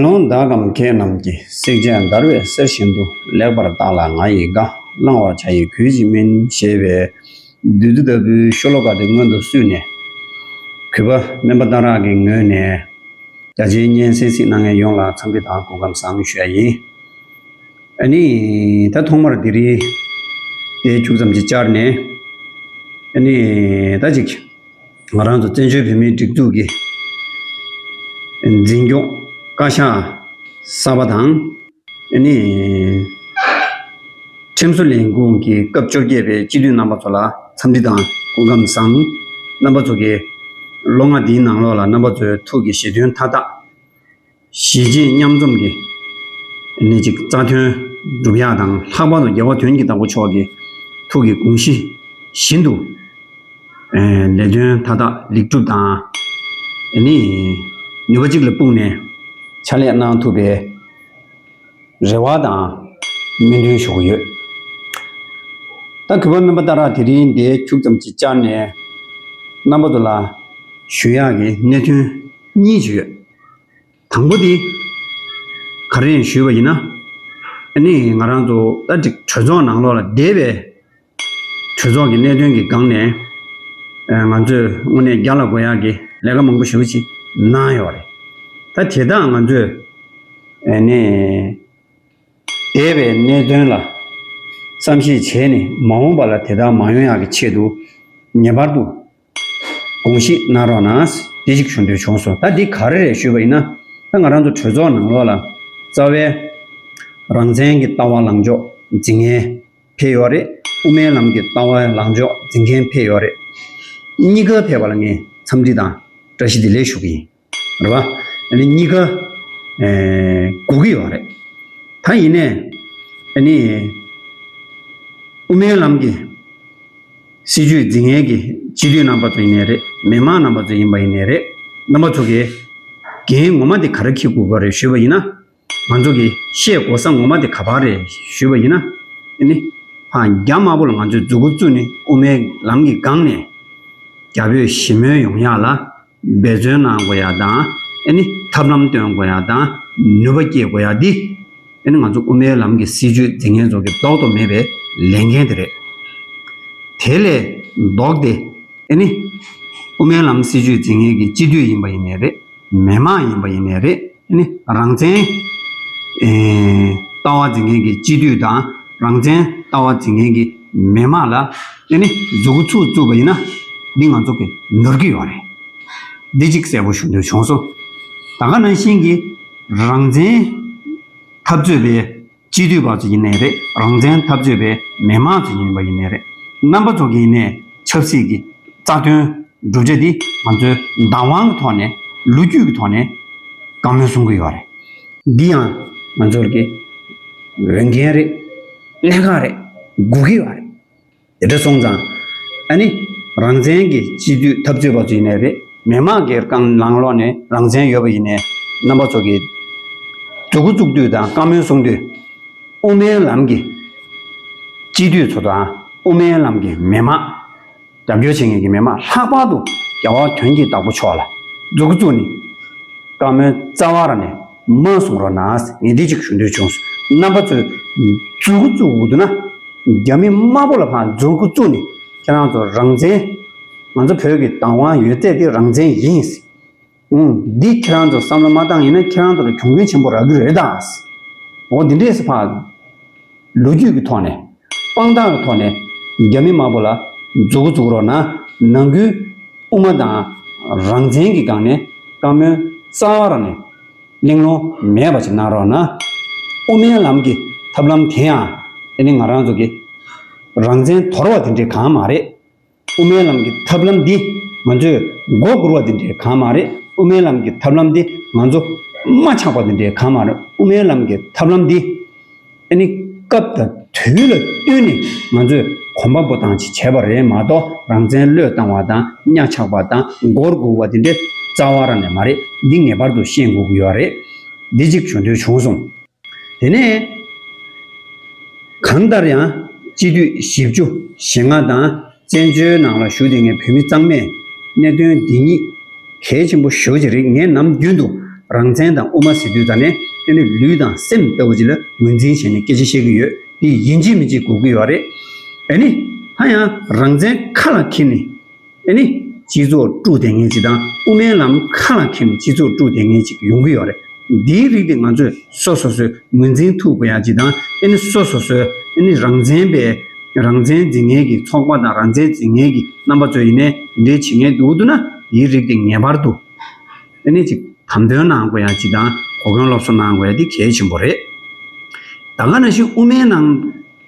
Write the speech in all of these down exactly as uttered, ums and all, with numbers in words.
ལོང་བདག་གམ་མཁས་རྣམས་ཀྱིས། བསྲེགས་བཅད་འདར་བའི་གསེར་བཞིན་དུ། ལེགས་པར་བརྟགས་ལ་ང་ཡི་བཀའ། བླང་བར་བྱ་ཡི་གུས་ཀྱིས་སྨིན། ཞེས་པའི་བདུད་རྩི་ལྟ་བུའི་ཤོ་ལོ་ཀ་དེ་སྔོན་དུ་བསུས་ནས། གུས་པ་སྨན་པ་སྟག་ར་གི་ངོས་ནས་རྒྱ་ཆེའི་སྙན་གསན་གཟིགས་གནང་མཁན་ཡོངས་ལ་འཚམས་འདྲི་དང་སྐུ་ཁམས་བཟང་ཞུ་ཡ་ཡིན། ཨ་ནི་ད་ཐོག་མར་དེ་རིང་དེ་ཁྱུག་ཙམ་ཅིག་བཅར་ནས། ཨ་ནི་ད་ཅིག་ང་རང་ཚོ་བཙན་བྱོལ་བོད་མིའི་སྒྲིག་འཛུགས་ཀྱི་འཛིན་སྐྱོང་བཀའ་ཤག་གསར་པ་དང་། ཨ་ནི་ཁྲིམས་བཟོ་ལས་ཁུངས་ཀྱི་སྐབས་བཅོ་བརྒྱད་པའི་སྤྱི་འཐུས་རྣམ་པ་ཚོ་ལ་འཚམས་འདྲི་དང་སྐུ་ཁམས་བཟང་། རྣམ་པ་ཚོ་གིས་ལོ་ལྔ་འདིའི་ནང་ལོགས་ལ་རྣམ་པ་ཚོའི་ཐུགས་ཀྱི་བཞེད་དོན་མཐའ་དག་གཞིས་བྱེས་མཉམ་འཛོམས་ཀྱི་ནི་ཅིག་རྩ་དོན་སྒྲུབ་ཡག་དང་། ལྷག་པར་དུ་རྒྱལ་བ་དོན་གྱི་བདག་པོ་མཆོག་གི་ཐུགས་ཀྱི་དགོངས་གཞི་བཞིན་དུ། ཨེ། ལས་དོན་མཐའ་དག་ལེགས་གྲུབ་དང་། ཨ་ནི་ནུས་པ་གཅིག་ལ་སྤུངས་ནས་ཕྱག་ལས་གནང་ཐུབ་པའི་རེ་བ་དང་སྨོན་འདུན་ཞུ་གི་ཡོད། ད་གུས་པ་སྨན་པ་སྟག་ར་དེ་རིང་འདིར་ཁྱུག་ཙམ་ཅིག་བཅར་ནས་རྣམ་པ་ཚོ་ལ་ཞུ་ཡག་གི་གནད་དོན་གཉིས་ཅིག་ཡོད། དང་པོ་དེ་ག་རེ་ཞུས་པ་ཡིན་ན། ཨ་ནི་ང་རང་ཚོ་ད་ཅིག་གྲོས་ཚོགས་ནང་ལོགས་ལ་འདས་པའི་གྲོས་ཚོགས་ཀྱི་གནད་དོན་གྱི་སྒང་ནས། ཨ། ང་ཚོས་དངོས་གནས་རྒྱ་ལ་གོ་ཡག་གི་ལས་ཀ་མང་པོ་ཞེ་པོ་ཅིག་གནང་ཡོད་རེད། ད་དེ་དག་ང་ཚོས། ཨ་ནི་འདས་པའི་གནད་དོན་ལ་བསམ་གཞིག་བྱས་ནས། མ་འོངས་པ་ལ་དེ་དག་མ་ཡོང་ཡག་གི་ཆེད་དུ་ངེས་པར་དུ་དགོངས་གཞི་གནང་རོགས་གནང་། དེ་གཅིག་ཞུ་འདོད་བྱུང་སོང་། ད་འདི་ག་རེ་རེད་ཞུས་པ་ཡིན་ན། ད་ང་རང་ཚོ་གྲོས་ཚོགས་ནང་ལོགས་ལ་རྩ་བའི་རང་བཙན་གྱི་ལྟ་བ་ལངས་ཕྱོགས་འཛིན་མཁན་ཕེབས་ཡོད་རེད། དབུ་མའི་ལམ་གྱི་ལྟ་བ་ལངས་ཕྱོགས་འཛིན་མཁན་ཕེབས་ཡོད་རེད། གཉིས་ཀ་ཕེབས་པ་ལ་ངས་འཚམས་འདྲི་དང་བཀྲ་ཤིས་བདེ་ལེགས་ཞུ་གི་ཡིན། རེད་པ། ཨ་ནི་གཉིས་ཀ་ཨེ་སྒུག་གི་ཡོད་རེད། ད་ཡིན་ནའི་ཨ་ནི་དབུ་མའི་ལམ་གྱི་སྲིད་བྱུས་འཛིན་མཁན་གྱི་སྤྱི་འཐུས་རྣམ་པ་ཚོ་ཡིན་ནའི་རེད། མི་མང་རྣམ་པ་ཚོ་ཡིན་པ་ཡིན་ནའི་རེད། རྣམ་པ་ཚོ་གིས་འགན་ངོ་མ་དེ་ག་རེ་འཁྱེར་དགོས་པ་རེད་ཞུས་པ་ཡིན་ན། ང་ཚོ་གིས་བཤད་དགོས་ས་ངོ་མ་དེ་ག་པར་རེད་ཞུས་པ་ཡིན་ན། ཨ་ནི་ཕར་རྒྱ་དམར་པོ་ལ་ང་ཚོས་མཛུ་གུ་བཙུགས་ནས་དབུ་མའི་ལམ་གྱི་སྒང་ནས་རྒྱ་བོད་ཞི་མོལ་ཡོང་ཡག་ལ་འབད་བརྩོན་གནང་དགོས་ཡག་དང་། ཨ་ནི་ཐབས་ལམ་སྟོན་དགོས་ཡག་དང་། ནུས་པ་སྐྱེད་དགོས་ཡག་འདི། ཨ་ནི་ང་ཚོ་དབུ་མའི་ལམ་གྱི་སྲིད་བྱུས་འཛིན་མཁན་ཚོ་གི་ལྡོག་ཏུ་མེད་པའི་ལས་འགན་དེ་རེད། དེ་ལས་ལྡོག་སྟེ། ཨ་ནི་དབུ་མའི་ལམ་སྲིད་བྱུས་འཛིན་མཁན་གྱི་སྤྱི་འཐུས་ཡིན་པ་ཡིན་ནའི་རེད། མི་མང་ཡིན་པ་ཡིན་ནའི་རེད། ཨ་ནི་རང་བཙན་ཨེ་ལྟ་བ་འཛིན་མཁན་གྱི་སྤྱི་འཐུས་དང་། རང་བཙན་ལྟ་བ་འཛིན་མཁན་གྱི་མི་མང་ལ་ཨ་ནི་མཛུ་གུ་ཚུར་བཙུགས་པ་ཡིན་ན། འདི་ང་ཚོ་གི་ནོར་གྱི་ཡོད་རེད། འདི་གཅིག་གསལ་པོ་ཞུ་འདོད་བྱུང་སོང་། ད་ག་ནང་བཞིན་གྱི་རང་བཙན་འཐབ་རྩོད་པའི་སྤྱི་འཐུས་པ་ཚོ་ཡིན་ནའི་རེད། རང་བཙན་འཐབ་རྩོད་པའི་མི་མང་ཚོ་ཡིན་པ་ཡིན་ནའི་རེད། རྣམ་པ་ཚོ་གིས་ནས་ཆབ་སྲིད་ཀྱི་རྩ་དོན་བསྒྲུབ་བྱ་འདི་ང་ཚོའི་བདག་དབང་གི་ཐོག་ནས། ལོ་རྒྱུས་ཀྱི་ཐོག་ནས་བཀའ་མོལ་གསུང་གི་ཡོད་རེད། འདི་ཡང་ང་ཚོར་གྱི་འོས་འགན་རེད། གནད་འགག་རེད། སྒུག་གི་ཡོད་རེད། དེ་འདྲ་སོང་ཙང་། ཨ་ནི་རང་བཙན་གྱི་སྤྱི་འཐུས་འཐབ་རྩོད་པ་ཚོ་ཡིན་ནའི་རེད། མི་མང་གི་རྐང་ལག་ལོག་ནས་རང་བཙན་ཡོད་པ་ཡིན་ནའི། རྣམ་པ་ཚོ་གིས་མཛུ་གུ་བཙུགས་དུས་དང་བཀའ་མོལ་གསུང་དུས། དབུ་མའི་ལམ་གྱི་སྤྱི་འཐུས་ཚོ་དང་། དབུ་མའི་ལམ་གྱི་མི་མང་། རྒྱབ་སྐྱོར་བྱེད་མཁན་གྱི་མི་མང་། ལྷག་པར་དུ་རྒྱལ་བ་དོན་གྱི་བདག་པོ་མཆོག་ལ་མཛུ་གུ་བཙུགས་ནས། བཀའ་མོལ་རྩ་བ་རང་ནས་མ་གསུང་རོགས་གནང་། ངས་འདི་གཅིག་ཞུ་འདོད་བྱུང་། རྣམ་པ་ཚོས་མཛུ་གུ་བཙུགས་འདུག་ན། རྒྱ་མི་དམར་པོ་ལ་ཕར་མཛུ་གུ་བཙུགས་ནས། ཁྱེད་རང་ཚོ་རང་བཙན། ང་ཚོ་བོད་ཀྱི་བདག་དབང་ཡོད་ཚད་དེ་རང་བཙན་ཡིན། ཨུང་། འདི་ཁྱེད་རང་ཚོ་བསམ་བློ་མ་བཏང་ཡིན་ན། ཁྱེད་རང་ཚོ་ལ་གྱོང་གུན་ཆེན་པོ་རག་གི་རེད་ད། འོ། འདི་འདྲས་སེ་ཕར་ལོ་རྒྱུས་ཀྱི་ཐོག་ནས། དཔང་རྟགས་ཀྱི་ཐོག་ནས་རྒྱ་མི་དམར་པོ་ལ་མཛུ་གུ་བཙུགས་རོགས་གནང་། ནང་ཁུལ་དབུ་མ་དང་རང་བཙན་གྱི་སྒང་ནས་བཀའ་མོལ་རྩ་བ་རང་ནས་གླེང་སློང་མེད་པ་ཞིག་གནང་རོགས་གནང་། དབུ་མའི་ལམ་གྱི་ཐབས་ལམ་དེ་ཡང་ཨ་ནི་ང་རང་ཚོ་གི་རང་བཙན་དོར་བ་དེ་འདྲའི་གང་མ་རེད། དབུ་མའི་ལམ་གྱི་ཐབས་ལམ་འདི་ང་ཚོས་མགོ་སྒུར་བ་དེ་འདྲའི་གང་མ་རེད། དབུ་མའི་ལམ་གྱི་ཐབས་ལམ་འདི་ང་ཚོ་ མ་ཆགས་པ་དེ་འདྲའི་གང་མ་རེད། དབུ་མའི་ལམ་གྱི་ཐབས་ལམ་འདི་ཨ་ནི་སྐབས་དང་དུས་ལ་བསྟུན་ནས་ང་ཚོས་གོམ་པ་སྤོ་སྟངས་ཅིག་བྱས་པ་རེད་མ་གཏོགས། རང་བཙན་བློས་བཏང་བ་དང་གཉའ་ཆག་པ་དང་མགོ་སྒུར་བ་དེ་འདྲའི་རྩ་བ་རང་ནས་མ་རེད། འདི་ངེས་པར་དུ་ཤེས་དགོས་ཀྱི་ཡོད་རེད། འདི་གཅིག་ཞུ་འདོད་བྱུང་སོང་། དེ་ནས་གང་ལྟར་ཡང་སྤྱི་འཐུས་བཞི་བཅུ་ཞེ་ལྔ་དང་བཙན་བྱོལ་ནང་ལ་བཞུགས་བསྡད་མཁན་བོད་མི་གཙང་མས་གནད་དོན་འདི་ཉིད་གལ་ཆེན་པོ་ཞེ་པོ་ཅིག་རེད། ངས་ནམ་རྒྱུན་དུ་རང་བཙན་དང་དབུ་མ་ཟེར་དུས་ད་ནས་ཨ་ནི་ལུས་དང་སེམས་ལྟ་བུ་ཅིག་ལ་ངོས་འཛིན་བྱས་ནས་སྐད་ཆ་བཤད་ཀྱི་ཡོད། འདི་ཡིན་གཅིག་མིན་གཅིག་དགོས་ཀྱི་ཡོད་རེད། ཨ་ནི་ད་ཡང་རང་བཙན་ཁ་ལ་འཁྱེར་ནས། ཨ་ནི་སྤྱི་ཚོགས་དཀྲུག་བསྡད་མཁན་ཅིག་དང་། དབུ་མའི་ལམ་ཁ་ལ་འཁྱེར་ནས་སྤྱི་ཚོགས་དཀྲུག་བསྡད་མཁན་ཅིག་ཡོང་གི་ཡོད་རེད། འདིའི་རིགས་དེ་ང་ཚོས་སོ་སོ་སོས་ངོས་འཛིན་ཐུབ་དགོས་ཡ་ཅིག་དང་། ཨ་ནི་སོ་སོ་སོས་ཨ་ནི་རང་བཙན་པའི་རང་བཙན་འཛིན་མཁན་གྱི་ཚོགས་པ་དང་། རང་བཙན་འཛིན་མཁན་གྱི་རྣམ་པ་ཚོ་ཡིན་ནའི་འདི་འདྲའི་བྱེད་མཁན་འདུག་འདུག་ན། འདིའི་རིགས་དེ་ངེས་པར་དུ་ཨ་ནི་ཅིག་དམ་དོན་གནང་དགོས་ཡ་ཅིག་དང་། གོ་སྐོན་སློབ་གསོ་གནང་དགོས་ཡ་དེ་གལ་ཆེན་པོ་རེད། ད་ག་ནང་བཞིན་དབུ་མའི་ནང་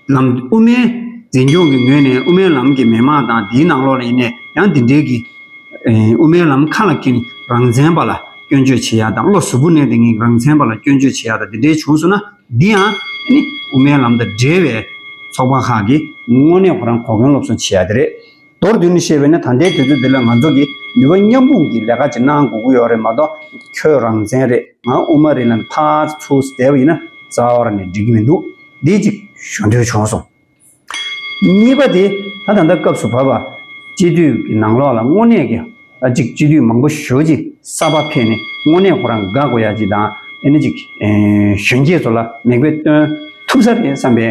ལམ། དབུ་མའི་འཛིན་སྐྱོང་གི་ངོས་ནས་དབུ་མའི་ལམ་གྱི་མི་མང་དང་། དེའི་ནང་ལོགས་ལ་ཡིན་ནའི་ཡང་འདི་འདྲའི་གི་ཨེ། དབུ་མའི་ལམ་ཁ་ལ་འཁྱེར་ནས་རང་བཙན་པ་ལ་སྐྱོན་བརྗོད་བྱེད་ཡ་དང་། བློ་གཟུ་བོ་གནས་བསྡད་མཁན་རང་བཙན་པ་ལ་སྐྱོན་བརྗོད་བྱེད་ཡ་དང་། འདི་འདྲའི་བྱུང་སོང་ན། འདི་ཡང་ཨ་ནི་དབུ་མའི་ལམ་དང་འབྲེལ་བའི་ཚོགས་པ་ཁག་གིས་དངོས་གནས་ཁོ་རང་གོ་སྐོན་སློབ་གསོ་བྱེད་ཡ་དེ་རེད། མདོར་བསྡུས་ནས་བཤད་པ་ཡིན་ན། ད་ལྟའི་དུས་ཚོད་འདི་ལ་ང་ཚོ་གིས་ནུས་པ་མཉམ་སྤུངས་ཀྱིས་ལས་ཀ་ཅིག་གནང་དགོས་ཀྱི་ཡོད་རེད་མ་གཏོགས། ཁྱོད་རང་བཙན་རེད། ང་དབུ་མ་རེད་ལབ་ནས་ཕར་ཚུར་བསྡད་པ་ཡིན་ན་རྩ་བ་རང་ནས་འགྲིག་གི་མི་འདུག་འདི་གཅིག་ཞུ་འདོད་བྱུང་སོང་། གཉིས་པ་དེ། ད་ད་ལྟ་སྐབས་སུ་བབས་པ་སྤྱི་འཐུས་ཀྱི་ནང་ལོགས་ལ་དངོས་གནས་ཀྱི་ཨ་ཅིག་སྤྱི་འཐུས་མང་པོ་ཞེ་པོ་ཅིག་གསར་པ་ཕེབས་ནས་དངོས་གནས་ཁོ་རང་དགའ་དགོས་ཡ་ཅིག་དང་། ཨ་ནི་ཅིག་ཨེ། གཞོན་སྐྱེས་ཚོ་ལ་མིག་དཔེ་སྟོན་ཐུབ་ས་རེད་བསམ་པའི་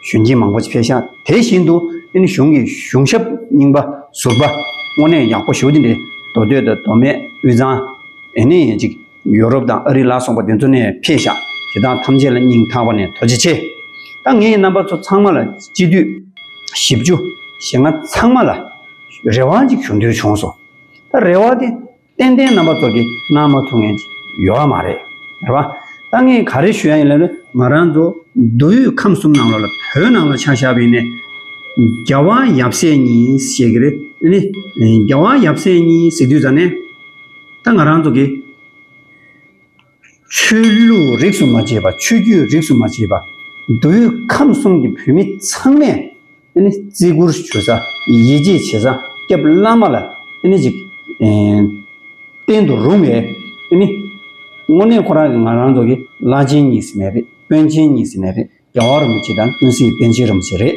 གཞོན་སྐྱེས་མང་པོ་ཅིག་ཕེབས་ཤག་དེ་བཞིན་དུ་ཨ་ནི་གཞུང་གི་གཞུང་ཞབས་རྙིང་པ་ཟུར་པ་དངོས་གནས་ཡག་པོ་ཞེ་པོ་ཅིག་འདི་མདོ་སྟོད་དང་མདོ་སྨད་དབུས་གཙང་། ཨ་ནི་ཅིག་ཡོ་རོབ་དང་ཨ་རི་ལ་སོགས་པ་དེ་ཚོ་ནས་ཕེབས་ཤག་དེ་དག་ཐམས་ཅད་ལ་སྙིང་ཐག་པ་ནས་ཐུགས་རྗེ་ཆེ། ད་ངས་རྣམ་པ་ཚོ་ཚང་མ་ལ། སྤྱི་འཐུས་བཞི་བཅུ་ཞེ་ལྔ་ཚང་མ་ལ་རེ་བ་ཅིག་ཞུ་འདོད་བྱུང་སོང་། ད་རེ་བ་དེ་ཏན་ཏན་རྣམ་པ་ཚོ་གིས་གནང་མ་ཐུབ་མཁན་ཅིག་ཡོད་མ་རེད། རེད་པ། ད་ངས་ག་རེ་ཞུ་ཡ་ཡིན་ལབ་ན། ང་རང་ཚོ་མདོ་དབུས་ཁམས་གསུམ་ནང་ལོགས་ལ། བོད་ནང་ལ་ཆ་བཞག་པ་ཡིན་ནའི་རྒྱལ་བ་ཡབ་སྲས་གཉིས་ཞེས་ཀྱི་རེད། ཨ་ནི་རྒྱལ་བ་ཡབ་སྲས་གཉིས་ཟེར་དུས་ཙ་ནས་ད་ང་རང་ཚོ་གི་ཆོས་ལུགས་རིས་སུ་མ་ཆད་པ། ཆོས་བརྒྱུད་རིས་སུ་མ་ཆད་པ། མདོ་དབུས་ཁམས་གསུམ་གྱི་བོད་མི་ཚང་མས་ཨ་ནི་བརྩི་བཀུར་ཞུ་ས། ཡིད་ཆེས་བྱེད་ས་སྐྱབས་བླ་མ་ལ་ཨ་ནི་ཅིག་ཨེ། བརྟེན་དུ་རུང་བའི་ཨ་ནི་དངོས་གནས་ཁོ་རང་གི་ང་རང་ཚོ་གི་བླ་ཆེན་གཉིས་ཟེར་ནའི་རེད། དཔོན་ཆེན་གཉིས་ཟེར་ནའི་རེད། རྒྱལ་བ་རིན་པོ་ཆེ་དང་ཀུན་གཟིགས་པཎ་ཆེན་རིན་པོ་ཆེ་རེད།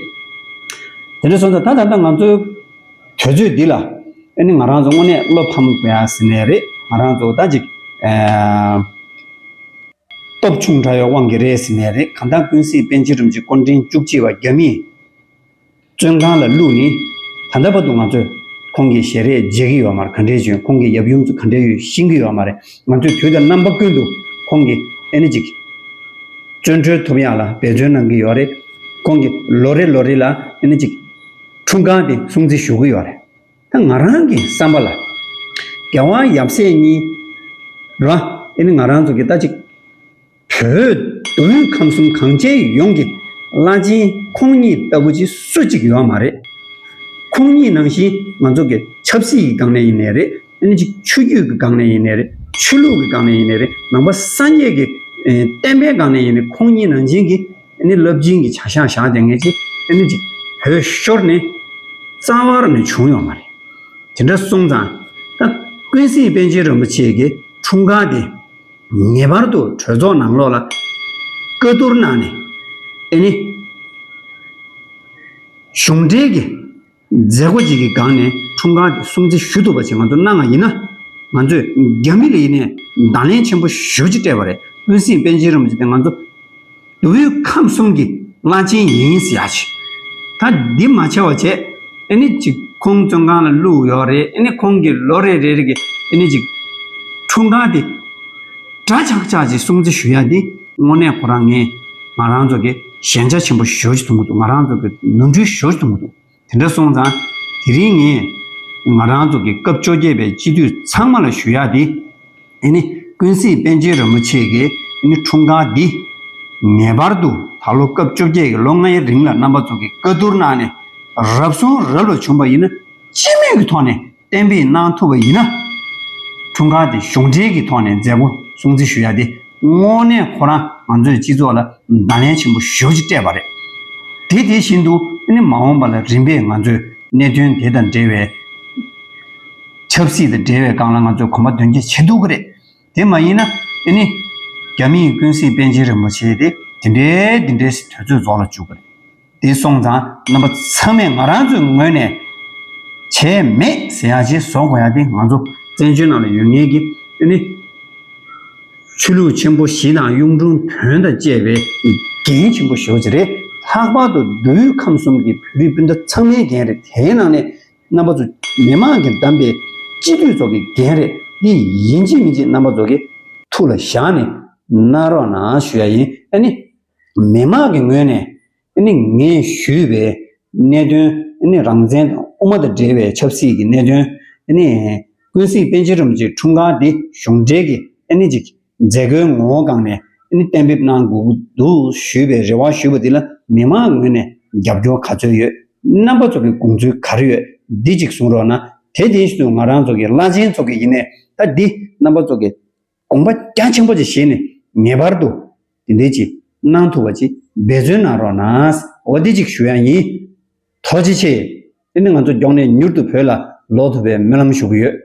དེ་འདྲ་སོང་ཙང་ད་ད་ལྟ་ང་ཚོའི་དུས་ཚོད་འདི་ལ་ཨ་ནི་ང་རང་ཚོ་དངོས་གནས་བློ་ཕམ་དགོས་ཡ་ཟེར་ནའི་རེད། ང་རང་ཚོ་ད་ཅིག་ཨེ། སྟོབས་ཆུང་དྲགས་ཡོད་དབང་གིས་རེད་ཟེར་ནའི་རེད། གང་ལྟར་ཀུན་གཟིགས་པཎ་ཆེན་རིན་པོ་ཆེ་སྐུ་ཕྲེང་བཅུ་གཅིག་པ་རྒྱ་མིས་བཙོན་ཁང་ལ་བླུགས་ནས། ད་ལྟ་བར་དུ་ང་ཚོས་ཁོང་གི་ཞལ་རས་མཇལ་གྱི་ཡོད་མ་རེད། ག་འདྲས་བྱུང་། ཁོང་གི་ཡབ་ཡུམ་ཚོ་ག་འདྲས་ཡོད་ཤེས་ཀྱི་ཡོད་མ་རེད། ང་ཚོས་དུས་དང་རྣམ་པ་ཀུན་ཏུ་ཁོང་གི་ཨ་ནི་ཅིག་བཙོན་གྲོལ་ཐོབ་ཡག་ལ་འབད་བརྩོན་གནང་གི་ཡོད་རེད། ཁོང་གི་ལོ་རེ་ལོ་རེ་ལ་ཨ་ནི་ཅིག་འཁྲུངས་སྐར་དེ་སྲུང་བརྩི་ཞུ་གི་ཡོད་རེད། ད་ང་རང་གི་བསམ་པ་ལ། རྒྱལ་བ་ཡབ་སྲས་གཉིས་ར། ཨ་ནི་ང་རང་ཚོ་གི་ད་ཅིག་བོད་མདོ་དབུས་ཁམས་གསུམ་གངས་ཅན་ཡོངས་ཀྱི་བླ་ཆེན་ཁོང་གཉིས་ལྟ་བུ་ཅིག་སུ་གཅིག་ཡོད་མ་རེད། ཁོང་གཉིས་ནང་བཞིན་ང་ཚོ་གི་ཆབ་སྲིད་ཀྱི་སྒང་ནས་ཡིན་ནའི་རེད། ཨ་ནི་ཅིག་ཆོས་བརྒྱུད་ཀྱི་སྒང་ནས་ཡིན་ནའི་རེད། ཆོས་ལུགས་ཀྱི་སྒང་ནས་ཡིན་ནའི་རེད། ནང་པ་སངས་རྒྱས་ཀྱི་ཨེ། བསྟན་པའི་སྒང་ནས་ཡིན་ནའི། ཁོང་གཉིས་ནང་བཞིན་གྱི་ཨ་ནི་རླབས་ཆེན་གྱི་བྱ་གཞག་བཞག་བསྡད་མཁན་ཅིག་ཨ་ནི་ཅིག་བོད་ཤོར་ནས་རྩ་བ་རང་ནས་བྱུང་ཡོད་མ་རེད། དེ་འདྲ་སོང་ཙང་ད་ཀུན་གཟིགས་པཎ་ཆེན་རིན་པོ་ཆེ་གི་འཁྲུངས་སྐར་དེ་ངེས་པར་དུ་གྲོས་ཚོགས་ནང་ལོགས་ལ་བཀའ་བསྡུར་གནང་ནས། ཨ་ནི་གཞུང་འབྲེལ་གྱི་མཛད་སྒོ་ཅིག་གི་སྒང་ནས་འཁྲུངས་སྐར་དེ་སྲུང་བརྩི་ཞུ་ཐུབ་པ་ཅིག་ང་ཚོ་གནང་བ་ཡིན་ན། ང་ཚོས་རྒྱ་མི་ལ་ཡིན་ནའི་བརྡ་ལན་ཆེན་པོ་ཞེ་པོ་ཅིག་སྤྲད་པ་རེད། ཀུན་གཟིགས་པཎ་ཆེན་རིན་པོ་ཆེ་དེ་ང་ཚོ་མདོ་དབུས་ཁམས་གསུམ་གྱི་བླ་ཆེན་ཡིན་ཟེར་ཡ་ཅིག་ད་འདི་མ་བྱས་པ་བྱས། ཨ་ནི་ཅིག་ཁོང་བཙོན་ཁང་ལ་བླུགས་ཡོད་རེད། ཨ་ནི་ཁོང་གི་ལོ་རེ་རེ་རེ་གི་ཨ་ནི་ཅིག་འཁྲུངས་སྐར་དེ་འདྲ་ཆགས་ཆགས་ཅིག་སྲུང་བརྩི་ཞུ་ཡ་འདི་དངོས་གནས་ཁོ་རང་ངས་ང་རང་ཚོ་གི་ཞན་ཆ་ཆེན་པོ་ཞེ་པོ་ཅིག་མཐོང་གི་འདུག་ང་རང་ཚོ་གི་ནོར་འཁྲུལ་ཞེ་པོ་ཅིག་མཐོང་གི་འདུག་དེ་འདྲ་སོང་ཙང་དེ་རིང་ངས་ང་རང་ཚོ་གི་སྐབས་བཅོ་བརྒྱད་པའི་སྤྱི་འཐུས་ཚང་མ་ལ་ཞུ་ཡ་དེ། ཨ་ནི་ཀུན་གཟིགས་པཎ་ཆེན་རིན་པོ་ཆེ་གི་ཨ་ནི་འཁྲུངས་སྐར་འདི་ངེས་པར་དུ་ད་ལོ་སྐབས་བཅོ་བརྒྱད་ཀྱི་ལོ་ལྔའི་རིང་ལ་རྣམ་པ་ཚོ་གི་བཀའ་བསྡུར་གནང་ནས་རབ་གསུང་རབ་ལ་བྱུང་བ་ཡིན་ན། སྤྱི་མོས་ཀྱི་ཐོག་ནས་གཏན་འབེབས་གནང་ཐུབ་པ་ཡིན་ན། འཁྲུངས་སྐར་དེ་གཞུང་འབྲེལ་གྱི་ཐོག་ནས་མཛད་སྒོ་ སྲུང་བརྩི་ཞུ་ཡ་དེ་དངོས་གནས་ཁོ་རང་ང་ཚོའི་སྤྱི་ཚོགས་ལ་བརྡ་ལན་ཆེན་པོ་ཞེ་པོ་ཅིག་སྤྲད་པ་རེད། དེ་དེ་བཞིན་དུ་ཨ་ནི་མ་འོངས་པ་ལ་རིམ་པས་ང་ཚོས་གནད་དོན་དེ་དང་འབྲེལ་བའི་ཆབ་སྲིད་དང་འབྲེལ་བའི་སྒང་ལ་ང་ཚོས་གོམ་པ་འདོན་རྒྱུ་བྱེད་ཐུབ་ཀྱི་རེད། དེ་མ་ཡིན་ན་ཨ་ནི་རྒྱ་མིའི་ཀུན་གཟིགས་པཎ་ཆེན་རིན་པོ་ཆེ་དེ་དེ་འདྲའི་དེ་འདྲའི་དུས་ཚོད་རྫོགས་ལ་བཅུག་གི་རེད། དེ་སོང་ཙང་རྣམ་པ་ཚང་མས་ང་རང་ཚོའི་ངོས་ནས་བྱས་མེད་ཟེར་ཡ་ཅིག་བཟོ་དགོས་ཡ་དེ་ང་ཚོ་བཙན་བྱོལ་ནང་ལ་ཡོད་མཁན་གྱི་ཨ་ནི་ཆོས་ལུགས་ཆེན་པོ་བཞི་དང་གཡུང་དྲུང་བོན་དང་བཅས་པའི་འགན་ཆེན་པོ་ཞེ་པོ་ཅིག་རེད། ལྷག་པར་དུ་མདོ་དབུས་ཁམས་གསུམ་གྱི་བོད་རིགས་སྤུན་ཟླ་ཚང་མའི་འགན་རེད། དེའི་ནང་ནས་རྣམ་པ་ཚོ་མི་མང་གིས་བདམས་པའི་སྤྱི་འཐུས་ཚོ་གི་འགན་རེད། འདི་ཡིན་གཅིག་མིན་གཅིག་རྣམ་པ་ཚོ་གིས་ཐུགས་ལ་བཞག་ནས་གནང་རོགས་གནང་ཞུ་ཡ་ཡིན། ཨ་ནི་མི་མང་གི་ངོས་ནས་ཨ་ནི་ངས་ཞུས་པའི་གནད་དོན་ཨ་ནི་རང་བཙན་དང་དབུ་མ་དང་འབྲེལ་བའི་ཆབ་སྲིད་ཀྱི་གནད་དོན་ཨ་ནི་ཀུན་གཟིགས་པཎ་ཆེན་རིན་པོ་ཆེའི་འཁྲུངས་སྐར་འདི་གཞུང་འབྲེལ་གྱི་ཨ་ནི་ཅིག་མཛད་སྒོའི་ངོ་བོ་སྒང་ནས་ཨ་ནི་གཏན་འབེབས་གནང་དགོས་ཀྱི་འདུག་ཞུས་པའི་རེ་བ་ཞུས་པ་འདི་ལ་མི་མང་ངོས་ནས་རྒྱབ་སྐྱོར་ག་ཚོད་ཡོད། རྣམ་པ་ཚོ་གི་དགོངས་ཚུལ་ག་རེ་ཡོད། འདི་གཅིག་གསུང་རོགས་གནང་། དེ་དེ་བཞིན་དུ་ང་རང་ཚོ་གི་བླ་ཆེན་ཚོ་གི་ཡིན་ནའི་ད་འདི་རྣམ་པ་ཚོ་གི་དགོངས་པ་རྒྱ་ཆེན་པོ་ཅིག་བཞེས་ནས་ངེས་པར་དུ་དེ་འདྲའི་ཅིག་གནང་ཐུབ་པ་ཅིག་འབད་བརྩོན་གནང་རོགས་གནང་། འོ་འདི་ཅིག་ཞུ་ཡ་ཡིན། ཐུགས་རྗེ་ཆེ། དེ་ནི་ང་ཚོ་མགྱོགས་ནས་མྱུར་དུ་བོད་ལ་ལོག་ཐུབ་པའི་སྨོན་ལམ་ཞུ་གི་ཡོད།